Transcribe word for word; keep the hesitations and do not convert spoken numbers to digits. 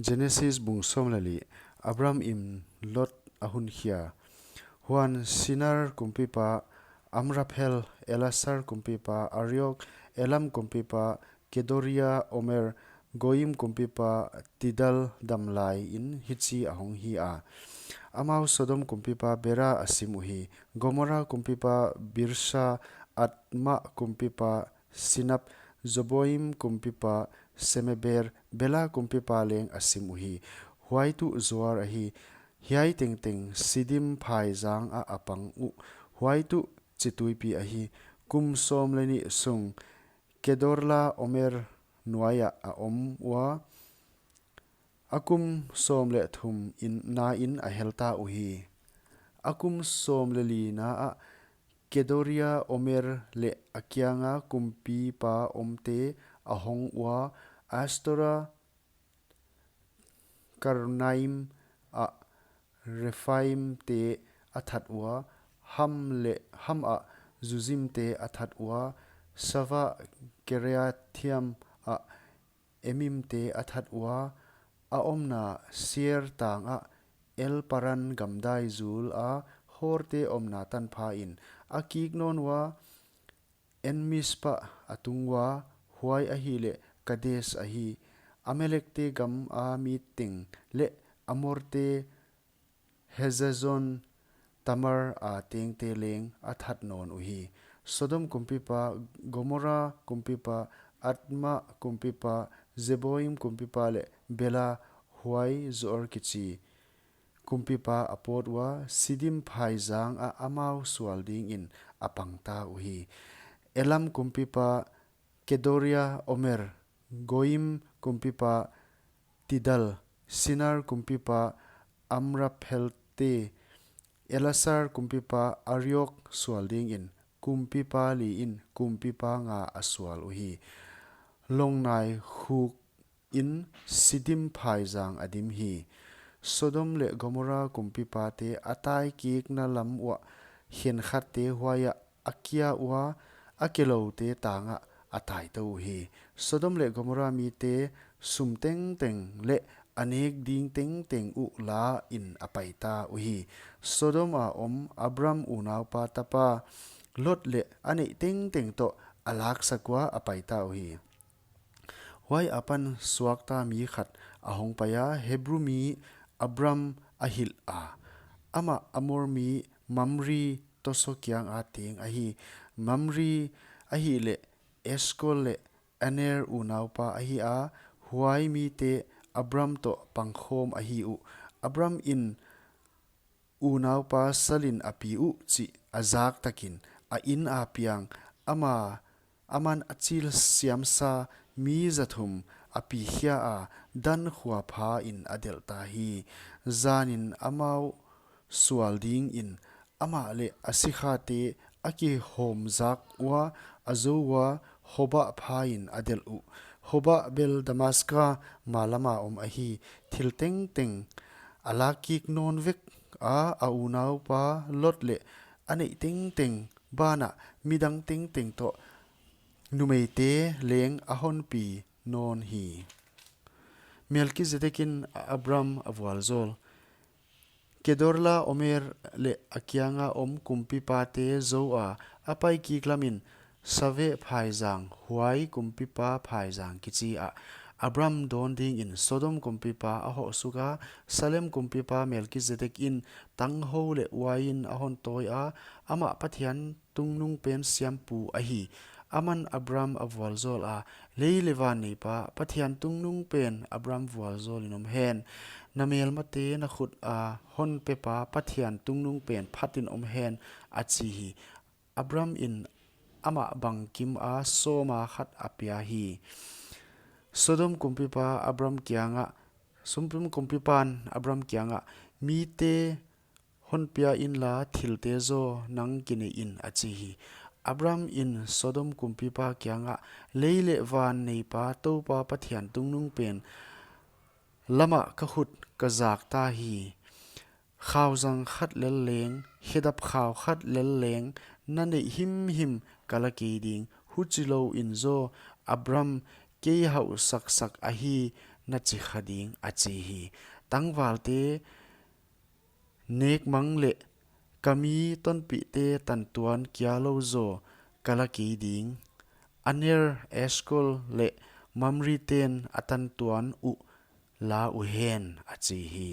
Genesis bung sawm leh li. Abram in Lot a hon khia. Huan Sinar kumpipa Amraphel, Elasar kumpipa Ariok, Elam kumpipa Kedoria, Omer, Goim kumpipa Tidal dam lai in hichi a hong hi a. Amau Sodom kumpipa Bera a sim uhi. Gomora kumpipa Birsa, Adma kumpipa Sinab, Zeboim kumpipa Semeber, Bela kumpipa leng a sim uhi. Huai tuh Zoar ahi. Hiai tengteng Sidim phaizang ah a pang uh. Huai tuh chi tuipi ahi. Kum sawm leh nih sung Kedorlaomer nuai ah a om ua, a kum sawm leh thum in na in a hel ta uhi. A kum sawm leh li na ah Kedoriaomer leh a kianga kumpipa omte a hong ua, Astora Karnaim ah Rephaimte a that ua, Ham leh Ham ah Zuzimte a that ua, Sava Kiriathaim ah Emimte a that ua, a omna Seir tang ah El Paran gamdai zul a Horte omna tanpha in a kik nawn ua, En-Mispa a tung ua, huai ahihleh Kades ahi. Amalekte gam a mi teng leh Amorte Hazezon Tamar a tengte leng a that nawn uhi. Sodom kumpipa, Gomora kumpipa, Adma kumpipa, Zeboim kumpipa leh Bela, huai Zoar kichi kumpipa a pawt ua, Sidim phaizang ah amau sual dingin a pang ta uhi. Elam kumpipa Kedoriaomer, Goim kumpipa Tidal, Sinar kumpipa Amraphelte, Elasar kumpipa Ariok sual dingin kumpipa li in kumpipa nga a sual uhi. Longnai khuk in Sidim phaizang a dim hi. Sodom leh Gomora kumpipate a taikikna lam uah khenkhatte huai ah a kia ua, a keloute tang ah a tai tou uhi. Sodom leh Gomora mite sum tengteng leh a nek ding tengteng uh la in a pai ta uhi. Sodom a om Abram unaupa tapa Lot leh a neih tengteng toh a laksak ua a pai ta uhi. Huai apan suakta mi khat a hong pai a, Hebru mi Abram a hilh a. Amah Amor mi Mamre tosaw kiang a teng ahi. Mamre ahihleh Eshkol leh Aner unaupa ahi a, huai mite Abram toh pangkhawm ahi uh. Abram in unaupa salin a pi uh chih a zak takin a inn a piang, ama, aman a chil siamsa mi zathum a pi khia a, Dan khua pha in a delh ta hi. Zanin amau sual dingin amah leh a sikhate a kihawm zak ua, a zou ua, Hoba pha in a delh uh. Hoba bel Damaska malama om ahi. Thil tengteng a lak kik nawn vek a, a unaupa Lot leh a neih tengteng banah midang tengteng toh numeite leng a honpi nawn hi. Melkizedek in Abram a vualzawl. Kedorlaomer leh a kianga om kumpipate zou a, a pai kik lamin Save phaizang, huai kumpipa phaizang kichi ah Abram dawn dingin Sodom kumpipa a hoh suk a, Salem kumpipa Melkizedek in tanghou leh uain a hon tawi a, amah Pathian tungnungpen siampu ahi. Aman Abram a vualzawl a, Lei leh van neipa, Pathian tungnungpen Abram vualzawlin om hen. Na melmate na khut a hon pepa Pathian tungnungpen phatin om hen, a chi hi. Abram in amah bangkim a sawma khat a pia hi. Sodom kumpipa Abram kiangah, Sodom kumpipan Abram kiangah, Mite hon pia inla, thilte zaw nang kineih in, a chi hi. Abram in Sodom kumpipa kiangah, Lei leh van neipa Toupa Pathian tungnungpen lamah ka khut ka zak ta hi. Khauzang khat lel leng, khedap khau khat lel leng na neih himhim ka la kei ding. Huchilouin zaw, Abram, kei hauh saksak ahi, na chi kha ding, a chi hi. Tangvalte nek mang leh ka mi tonpihte tantuan kia lou zaw ka la kei ding. Aner, Eshkol leh Mamre ten a tantuan uh la uhen, a chi hi.